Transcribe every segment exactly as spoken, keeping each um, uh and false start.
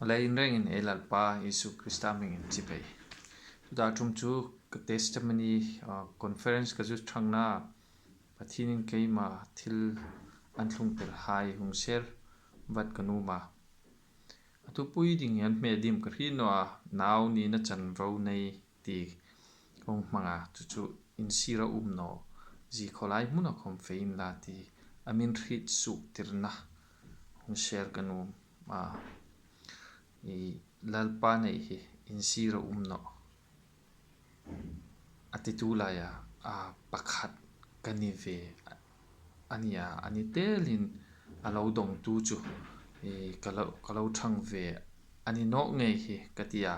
Malai in rengin ei Lalpa Isu Krista hmingin chibai. Tuta ṭum chu ka testimony, ah, conference ka zu ṭhangna Pathienin keima thil an thlungtir hai hung share vat ka nuom a. A thupui ding an hme dim ka hriet naw a, nau nina chanvo nei ti ka hung hmang a, chu chu insira um naw, zie khawlai hmuna khawm fe inla ti a min hriet suktirna hung share ka nuom a. I Lalpa nei hi insira um naw a titu laia, a pakhat ka ni ve a nia, a ni telin a lo dongtu chu, i, ka lo, ka lo ṭhang ve a ni nawk ngei hi ka ti a.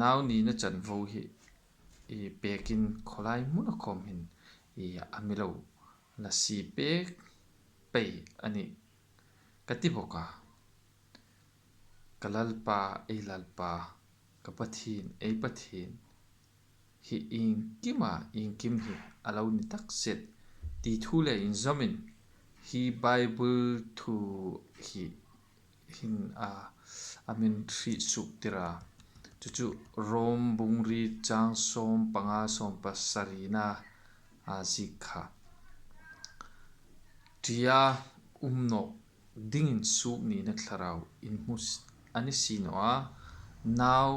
Nau nina chanvo hi, i, pekin khawlai hmuna khawm hin, i, a mi lo la si pek pei a nih ka ti bawk a. Ka Lalpa, ei Lalpa, ka Pathien, ei Pathien, hi iengkima iengkim hi a lo ni tak zet ti thu le inzawmin hi Bible thu hi hin a, a min hriet suktir a. Chu chu Rom bung riet chang sawm panga sawm pasarina a ziek kha. Ṭia um nawk dingin suok nina thlarau in hmu s-, a ni si naw a, nau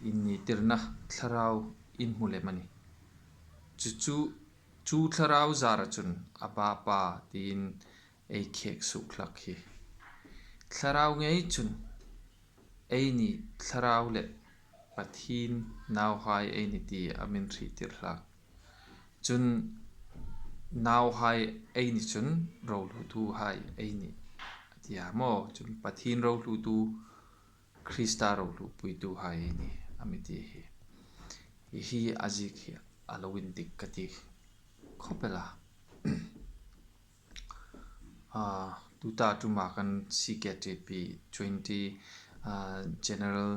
in ni tirna thlarau in hmu lem a nih. Chu chu, chu thlarau zara chun Abba Pa tiin ei khek suk hlak hi. Thlarau ngei chun eini thlarau le Pathien nauhai ei ni ti a min hriettir hlak. Chun nauhai ei ni chun rolutuhai ei ni a ti a maw? Chun Pathien rolutu, Krista rolupuituhai ei ni a mi ti hi. Hi a ziek hi a lo indik ka ti khawp el a. Ah, tuta ṭuma kan C K T P twenty, ah, General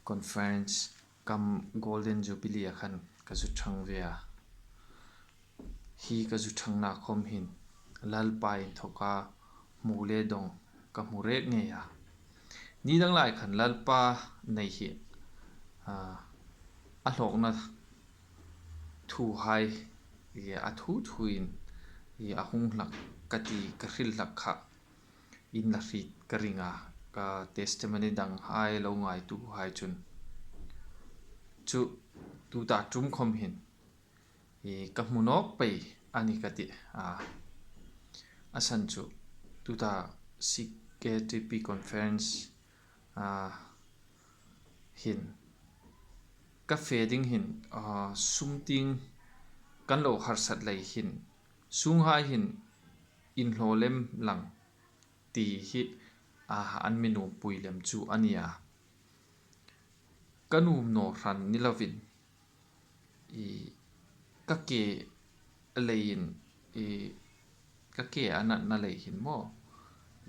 Conference kam Golden Jubilee a khan ka zu ṭhang ve a. Hi ka zu ṭhangna khawm hin Lalpa inthoka hmu le dong ka hmu rek ngei a. Ni dang lai khan Lalpa nei hi, ah, a hlawkna thuhai, i, a thu thuin, i, a hung hlak ka ti ka hril hlak kha in la hriet ka ring a, ka testimony danghai lo ngaituhai chun. Chu tuta ṭum khawm hin, i, ka hmu nawk pei a ni ka ti a. A san chu tuta C K T P conference, a, hin ka fe ding hin, a, sum tieng kan lo harsat lei hin, sunghai hin inhlaw lem lang ti hi, a, an mi nuompui lem chu a ni a. Ka nuom naw hran ni lovin, i, ka ke leiin, i, ka ke a natna lei hin maw,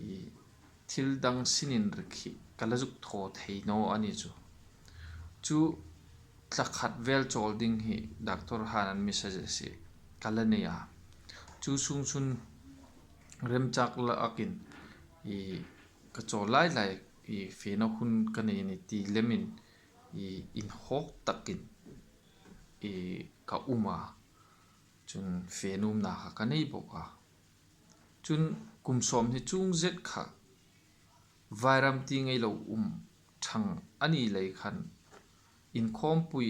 i, thil dang sin inrik hi ka la zuk thaw thei naw a ni chu. Chu thla khat vel chawl ding hi doctor han an mi suggest hi ka la nei a. Chu sung chun remchak lakin, i, ka chawl lai lai, i, fena hun ka nei a ni ti lemin, i, inhawk takin, i, ka um a. Chun fe nuomna kha ka nei bawk a. Chun kum sawmhni chung zet kha Vairam tieng ei lo um ṭhang a ni lei khan, inkhawmpui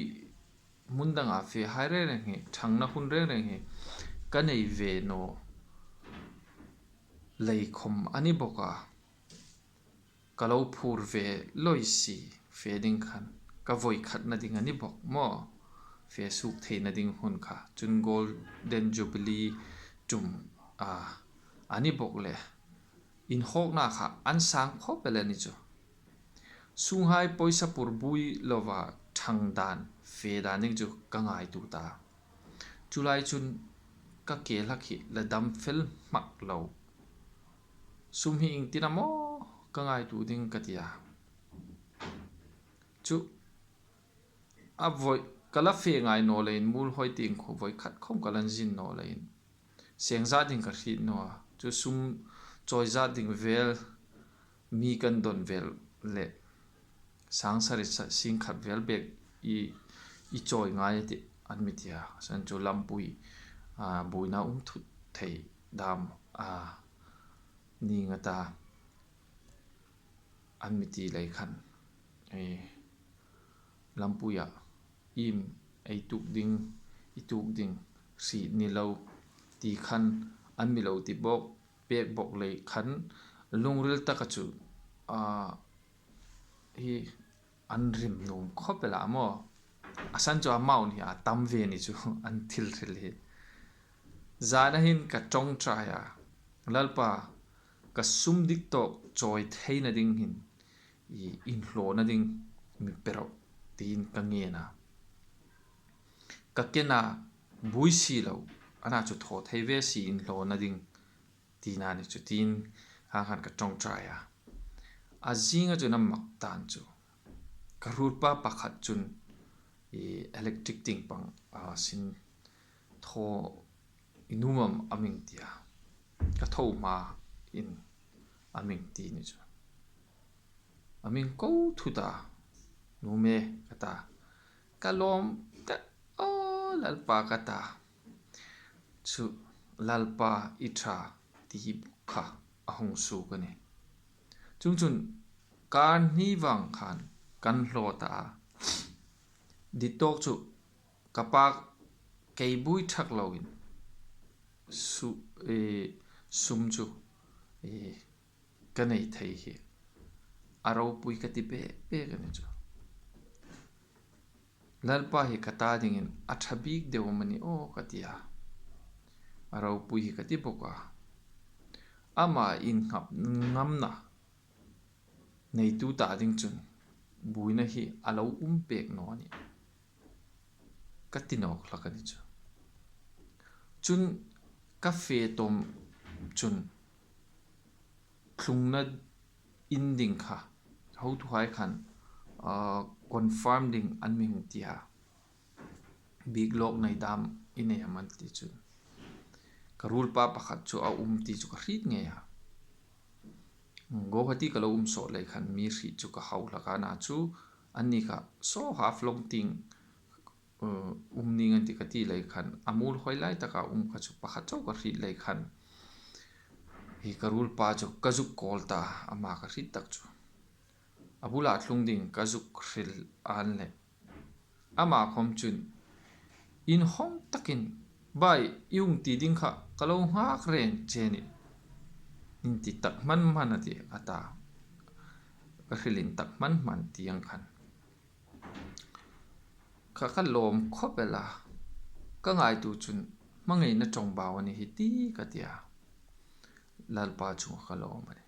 hmun danga fehai reng reng hi, ṭhangna hun reng reng hi ka nei ve naw lei khawm a ni bawk a. Ka lo phur ve lawi si, fe ding khan ka voi khatna ding a ni bawk maw, fe suk theina ding hun kha. Chun Golden Jubilee ṭum, a, a ni bawk le, inhawkna kha an sang khawp el a ni chu. Sunghai pawisa pur bui lova ṭhang dan, fe dan ding chu ka ngaituo ta. Chu lai chun ka ke hlak hi la dam fel hmak lo. Sum hi iengtin am ka ngaituo ding ka ti a. Chu a voi ka la fe ngai naw leiin, mul hoi tieng khu voi khat khawm ka la zin naw leiin, seng zat ding ka hriet naw a. Chu sum chawi zat ding vel mi kan don vel le sangsari singkhat vel bek i i chawi ngai a tih an mi ti a. San chu lampui a buoina um thut thei dam a ni nga ta an mi ti lei khan, e, lampuia im ei tuk ding, i tuk ding si ni lo ti khan an mi lo ti bawk pek bawk lei khan lungril taka chu a hi an rim nuom khawp el a maw. A san chu amau ni a tam ve ni chu an thil hril hi. Zana hin ka ṭawngṭai a, Lalpa, ka sum dik tawk chawi theina ding hin i inhlawna ding mi pe rawh, tiin ka ngen a. Ka kena buoi si lo, ana chu thaw thei ve si inhlawna ding, tina ni chu tiin ha khan ka ṭawngṭai a. A zinga chun a mak tan chu ka ruolpa pakhat chun i electric ting pang a sin thaw i nuom am a ming tia. Ka tho hma in a ming ti ni chu. A ming ko thu ta, nuom e ka ta. Ka lawm ta, aw Lalpa ka ta. Chu Lalpa i ṭha ti bawk kha a hung suok a ni. Chuongchun kar hni vang khan kan hlaw ta a. Dit tawk chu ka pa kei buoi ṭhak loin su, e, sum chu, e, ka nei thei hi a ropui ka ti bek bek a ni chu. Lalpa hi ka ta dingin a ṭha bik deu am a ni aw ka ti a. A ropui hi ka ti bawk a. Ama innghap ngamna neitu ta ding chun buoina hi a lo um pek naw a nih ka ti nawk hlak a ni chu. Chun ka fe tawm chun tlungna in ding kha hotuhai khan, ah, confirm ding an mi hung ti a. Bik lawk nei dam i nei am an ti chu. Ka ruolpa pakhat chu a um ti chu ka hriet ngei a. Guwahati ka lo um sawt lei khan mi hriet chu ka hau hlak a, na chu anni kha saw Haflong tieng, uh, um ning an ti ka ti lei khan a muolhoi lai taka um kha chu pakhat chau ka hriet lei khan hi ka ruolpa chu ka zuk call ta, ama ka hriet tak chu. A bula tlung ding ka zuk hril an le ama khawm chun inhawng takin, "Bai, i hung ti ding kha ka lo nghak reng che a nih," in ti tak hman hman a ti a ta. Ka hril in tak hman hman ti ang khan kha ka lawm khawp el a. Ka ngaituo chun hmangaina ṭawngbau a ni hi ti ka ti a. Lalpa chunga ka lawm a nih.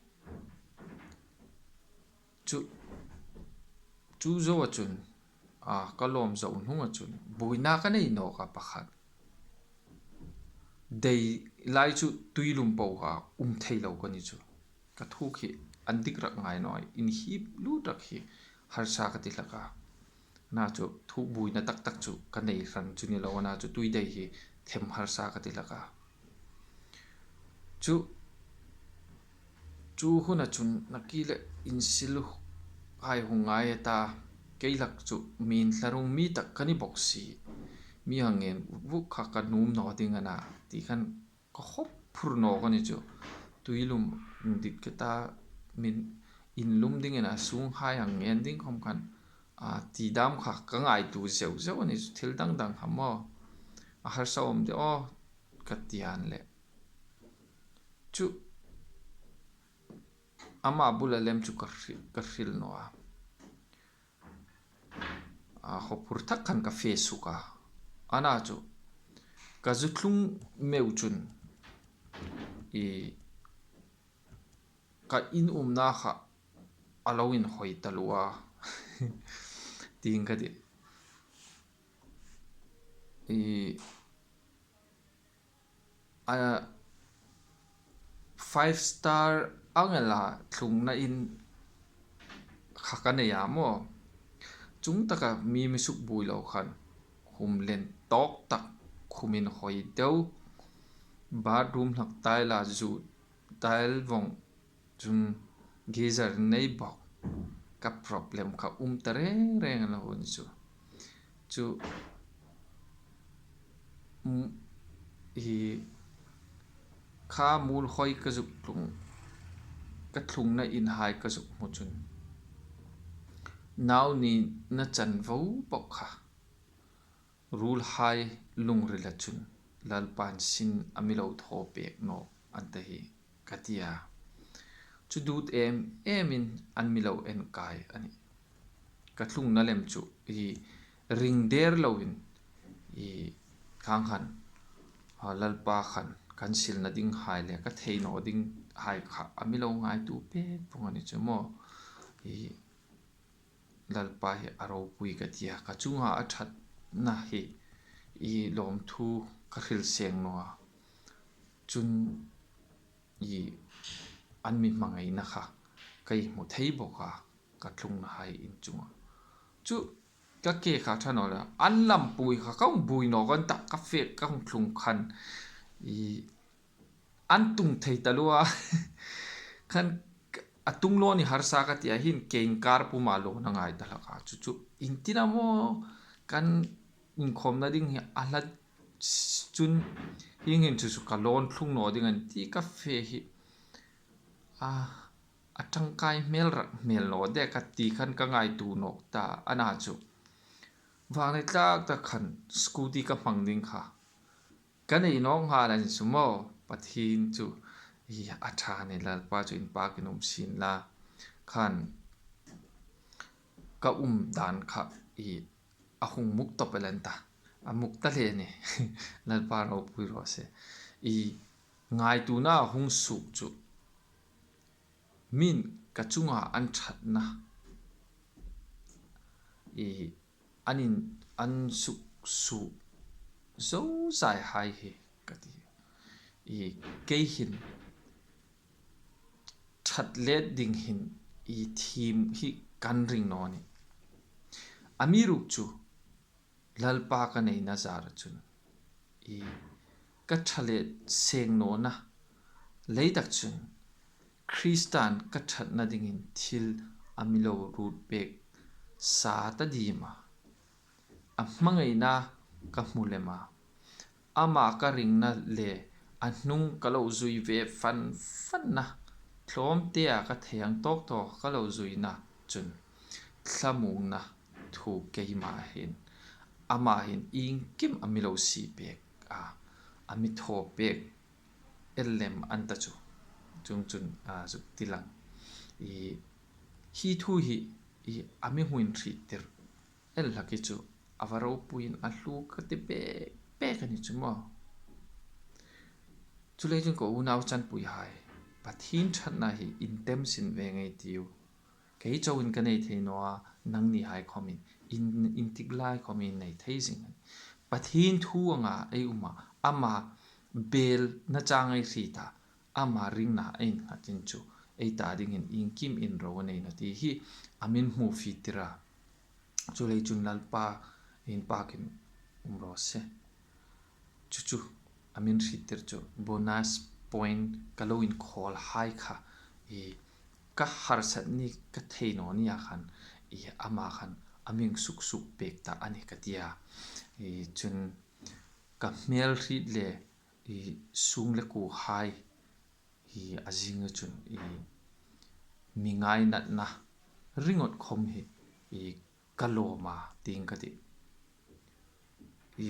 Chu, chu zoa chun, a, ka lawm zo hnunga chun buoina ka nei nawk a pakhat. Dei lai chu tuilum po kha um thei lo ka ni chu. Ka thuk hi an dik rak ngai naw a, inhip lut rak hi harsa ka ti hlak a. Na chu thuk buoina tak tak chu ka nei hran chu ni lo a, na chu tui dei hi them harsa ka ti hlak a. Chu, chu huna chun nakie le insil hai hung ngai a ta, kei hlak chu mi inthlarung mi tak ka ni bawk si. Mi hang ngen vuk kha ka nuom naw ding a na, ti khan ka hawp phur nawk a ni chu. Tuilum dit ka ta, min inlum dingin a sunghai hang ngen ding khawm khan, a, ti dam kha ka ngaituo zeu zeu a ni chu, thil dang dang kha maw. A harsa awm de aw, ka ti an le. Chu, ama bula lem chu ka hri-, ka hril naw a. A, haw phur thak khan ka fe suk a. A na chu, ka zu tlung meu chun, i, ka in umna kha a lo inhawi taluo a. Ti ang ka ti. I, a, five star ang ela tlungna in kha ka nei a maw. Chung taka mi mi suk buoi lo khan, khum len tawk tak, khum inhawi deu, bathroom hlak tile a zu, tile vawng chun Geyser nei bawk. Ka problem kha um ta reng reng a lo ni chu. Chu, mm, hi kha Muolhoi ka zuk tlung, ka tlungna in hai ka zuk hmu chun, nau nina chanvo bawk kha ruolhai lungrila chun Lalpan sin a mi lo thaw pek nawk an ta hi ka ti a. Chu dut em emin an mi lo en kai a nih. Ka tlungna lem chu hi ring der loin hi khang khan, a, Lalpa khan kan silna ding hai le ka thei naw ding hai kha a mi lo ngaituo pek vawng a ni chu maw. Hi Lalpa hi a ropui ka ti a, ka chunga a ṭhatna hi i lawmthu ka hril seng naw a. Chun i an mi hmangaina kha ka hmu thei bawk a, ka tlungna hai in chunga. Chu ka ke kha ṭha naw le, an lampui kha ka hung buoi nawk an ta, ka fek ka hung tlung khan i an tung thei taluo a. Khan a tung lo ni harsa ka ti a, hin kein kar puma lo na ngai ta hlak a. Chu chu in tina maw kan inkhawmna ding hi a hla chun hieng hin chu chu ka lawn thlung naw ding an ti ka fe hi. A, a ṭangkai hmel rak hmel naw de ka ti khan ka ngaituo nawk ta a na chu. Vangni tlak ta khan scooty ka hmang ding kha ka nei nawk nghal an chu maw. Pathien chu i a ṭha ni, Lalpa chu inpakin um sien la. Khan ka um dan kha i a hung muk tawp el an ta. A muk ta hle ni. Lalpa ropui raw se. I ngaituona hung suk chu min ka chunga an ṭhatna i an in, an suk suk zozai hai hi ka ti. I kei hin ṭhat let ding hin i thiem hi kan ring naw ni. Amiruokchu Lalpa ka neina zara chun i ka ṭha let seng nawna leitak chun Kristan ka ṭhatna dingin thil a mi lo ruot pek sa ta diem a. A hmangaina ka hmu lem a. Ama ka ringna le a hnung ka lo zui ve fan fanna, tlawmtea ka thei ang tawk tawk ka lo zuina chun thlamuongna thu keima hin, ama hin iengkim a mi lo sie pek a, a mi thaw pek el lem an ta chu. Chuongchun a zuk ti lang. I, hi thu hi i a mi hung inhriettir el hlak hi chu a va ropuiin a hlu ka ti pek pek a ni chu maw. Chuleiin ka unau chanpuihai, Pathien ṭhatna hi intemsin ve ngei ei tiu. Kei chauin ka nei thei naw a, nangni hai khawmin, in, intik lai khawmin nei thei zing. Pathien thu anga ei um a, ama belna chang ei hriet a, ama ringna ei nghatin chu ei ta dingin iengkim inro a nei naw ti hi a min hmu fie tir a. Chuleiin Lalpa inpakin um raw se. Chu chu a min hriettir chu bonus point ka lo inkhawl hai kha i ka harsat ni ka thei naw nia khan i ama khan a mi suk suk pek ta a ni ka ti a. I chun ka hmel hriet le i sung le kuo hai i a zinga chun i mi ngainatna ringawt khawm hi i ka lawm a ti ka ti. I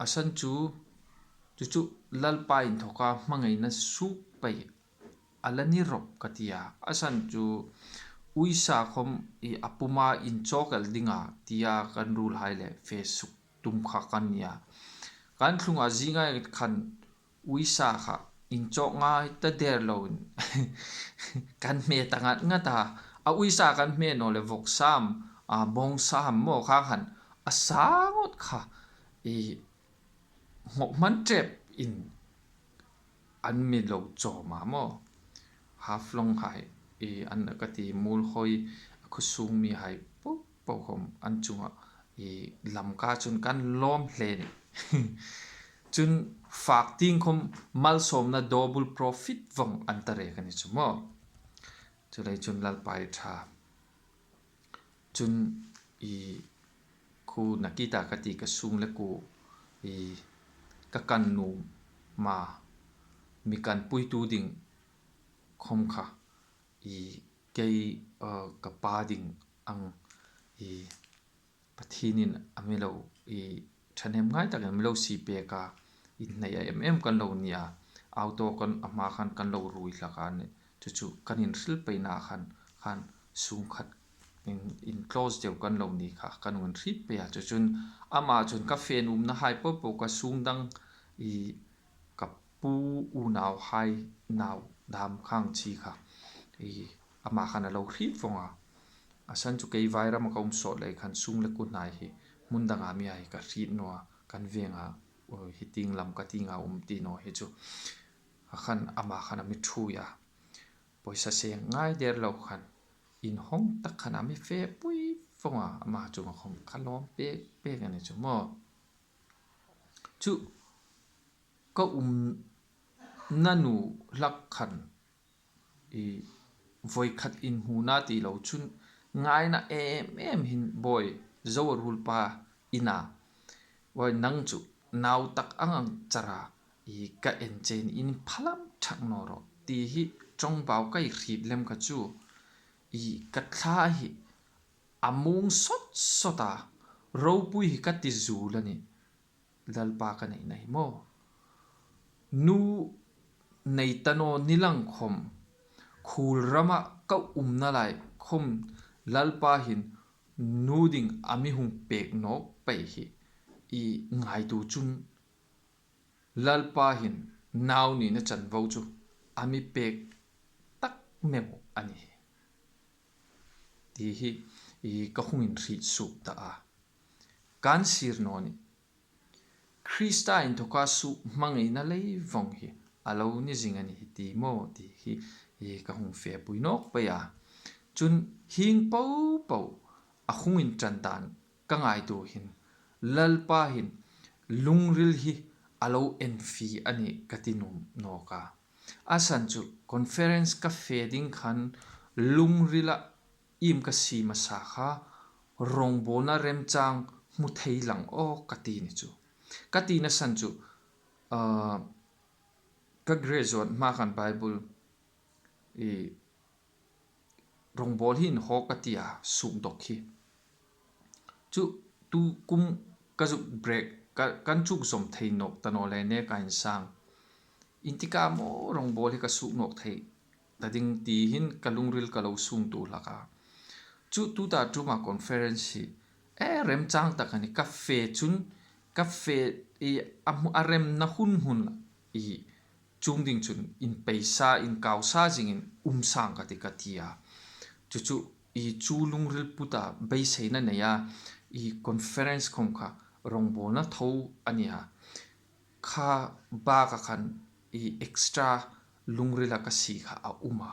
a san chu, chu chu Lalpa inthawka hmangaina suk pei a la ni rawp ka ti a. A san chu uisa khawm i a puma inchawk el dinga tia kan ruolhai le fe suk tum kha kan nia. Kan tlunga zinga khan uisa kha inchawk ngai ta der loin kan hme ta ngat ngat a. A uisa kan hme naw le vawk sam, a bawng sam maw kha khan a sa ngawt kha i nghawk hman ṭep in an mi lo chawm a maw. Haflong hai i an ka ti, Muolhoi a khawsung mihai po po khawm an chunga i Lamka chun kan lawm hle ni. Chun fak tieng khawm malsawmna double profit vawng an ta rek a ni chu maw. Chuleiin chun Lalpa i ṭha. Chun i khu nakita ka ti ka sung le ku i ka kan nuom ma mi kan puitu ding khom kha i kei, uh, ka pa ding ang i Pathienin a mi lo i ṭhahnem ngai takin a mi lo sie pek a, inhnaia em em kan lo ni a, auto kan ama khan kan lo ruoi hlak a ni chu chu kan inhril peina khan khan sung khat in, in close deu kan lo ni kha kan hung inhriet pei a, chu chun ama chun ka fe nuomna hai po po ka sung dang i ka pu unau hai nau dam khang chi kha i ama khan a lo hriet vong a. A san chu kei Vairama ka um sawt lei khan sung le ku hnai hi hmun danga mi hai ka hriet naw a, kan veng a, uh, hi tieng lam ka tieng a um ti naw hi chu. A khan ama khan a mi ṭhuoi a. Pawisa seng ngai der lo khan inhawng tak khan a mi fe pui vong a, ama chunga khom ka lawm pek pek a ni chu maw. Chu ka umna nu hlak khan i voi khat inhmuna ti lo chun ngaina em em hin, Bawi, zo a ruolpa i na, Bawi, nang chu nau tak ang ang chara i ka en chein inphalam thak naw rawh ti hi ṭawngbau ka hriet lem kha chu i ka thla hi a muong sawt sawt a, ropui hi ka ti zuol a nih. Lalpa ka neina hi maw. Nu nei ta naw ni lang khom, khuol rama ka umna lai khom Lalpa hin nu ding a mi hung pek nawk pei hi i ngaituo chun Lalpa hin nau nina chanvo chu a mi pek tak meu a nih. Ti hi i ka hung inhriet suok ta a. Kan sir naw nih. Krista inthoka sukhmangaina lei vong hi a lo ni zing a nih ti maw ti hi, hi ka hung fepui nawk pei a. Chun hieng po po a hung inṭan dan ka ngaituo hin Lalpa hin lungril hi a lo en fie a nih ka ti nuom nawk a. A san chu conference ka fe ding khan lungrila iem ka sie masa kha, rongbawlna remchang hmu thei lang aw ka ti ni chu. Ka tina san chu, ah, ka graduate hma khan Bible i rongbawl hi inhawk ka ti a, sukdawk hi. Chu tu kum ka zuk break, ka, kan chuk zawm thei nawk ta naw le, neka insang. Intika maw rongbawl hi ka suk nawk thei ta ding ti hin ka lungril ka lo sungtuo hlak a. Chu tuta ṭuma conference hi, e, remchang tak a nih, ka fe chun, ka fe i a hmu, a remna hun hun i chung ding chun inpeisa, inkausa zingin um sang ka ti ka ti a. Chu chu i chu lungril puta beiseina neia i conference khom kha rongbawlna tho a nih a. Kha baka khan i extra lungrila ka sie kha a um a.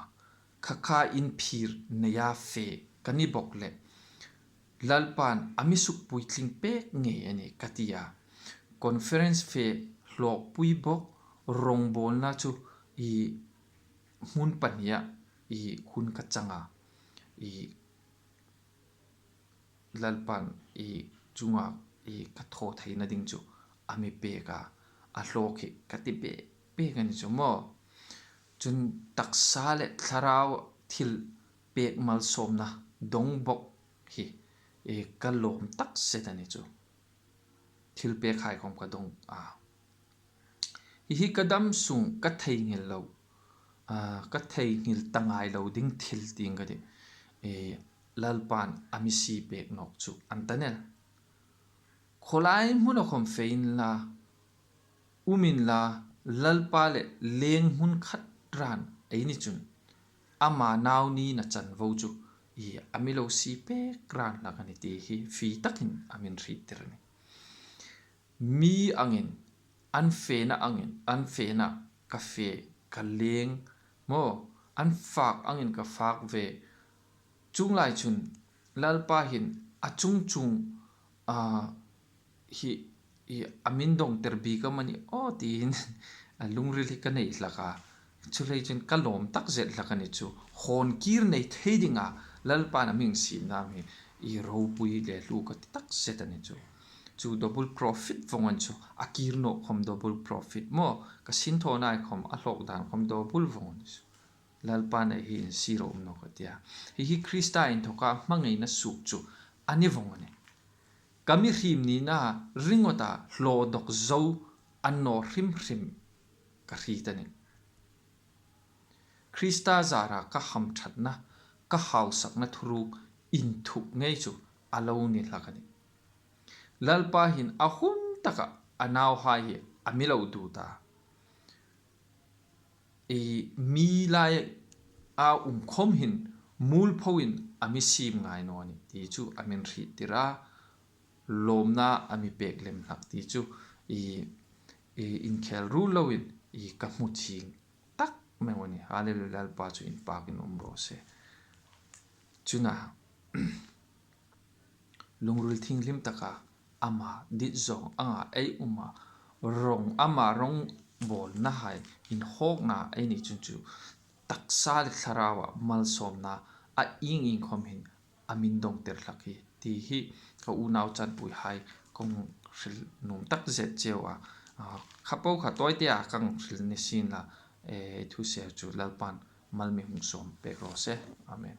Kha kha inphir neia fe ka ni bawk le Lalpan a mi suk puitling pek ngei a nih ka ti a. Conference fe hlawkpui bawk rongbawlna chu i hmun pahnia i hun ka chang a. I Lalpan i chunga i ka thaw theina ding chu a mi pek a. A hlawk hi ka ti pek pek a ni chu maw. Chun taksa le thlarau thil pek malsawmna dong bawk hi, e, ka lawm tak zet a ni chu. Thil pek hai khom ka dong a. Hi hi ka dam sung ka theinghil lo, a, ka theinghil ta ngai lo ding thil tieng ka ti. E, Lalpan a mi sie pek nawk chu an ta nih. Khawlai hmuna khom fe inla, um inla, Lalpa le leng hmun khat ran ei ni chun ama nau nina chanvo chu i a mi lo sie pek ran hlak a nih ti hi fie takin a min hriettir a nih. Mi angin, an fena angin, an fena ka fe, ka leng maw, an fak angin ka fak ve. Chuong lai chun Lalpa hin a chung chung, a, hi, hi a min dongtir bik am a ni aw tiin a lungril hi ka nei hlak a. Chuleiin ka lawm takzet hlak a ni chu. Hawn kir nei thei dinga Lalpan a mi siemna hi i ropui le hlu ka ti takzet a ni chu. Chu double profit vong a ni chu. A kir naw khom double profit maw, ka sinthawna khom, a hlawk dan khom double vong a ni chu. Lalpan ei hi insir a um naw ka tia. Hi hi Krista inthoka hmangaina suok chu a ni vong a nih. Ka mihriem nina ringawta hlawdawk zo a ni naw hrim hrim ka hriet a nih. Krista zara ka hamṭhatna, ka hausakna thuruk inthuk ngei chu a lo ni hlak a nih. Lalpa hin a hun taka a nauhai hi a mi lo duot a. Ei mi laia um khom hin muolphoin a mi siem ngai naw a nih ti chu a min hriettir a, lawmna a mi pek lem hlak ti chu i, i inkhel ru loin i ka hmu chieng tak meu a nih. Hallelujah, Lalpa chu inpakin um raw se. Chuna, lungril thienghlim taka ama dit zawng anga ei um a, rong ama rongbawlnahai inhawkna ei ni chun chu taksa le thlaraua malsawmna a ieng ieng khom hin a min dawngtir hlak hi ti hi ka unau chanpuihai kong hril nuom takzet cheu a, a, kha po kha tawite a kong hril ni sien la, e, thu se chu Lalpan mal mi hung sawm pek raw se. Amen.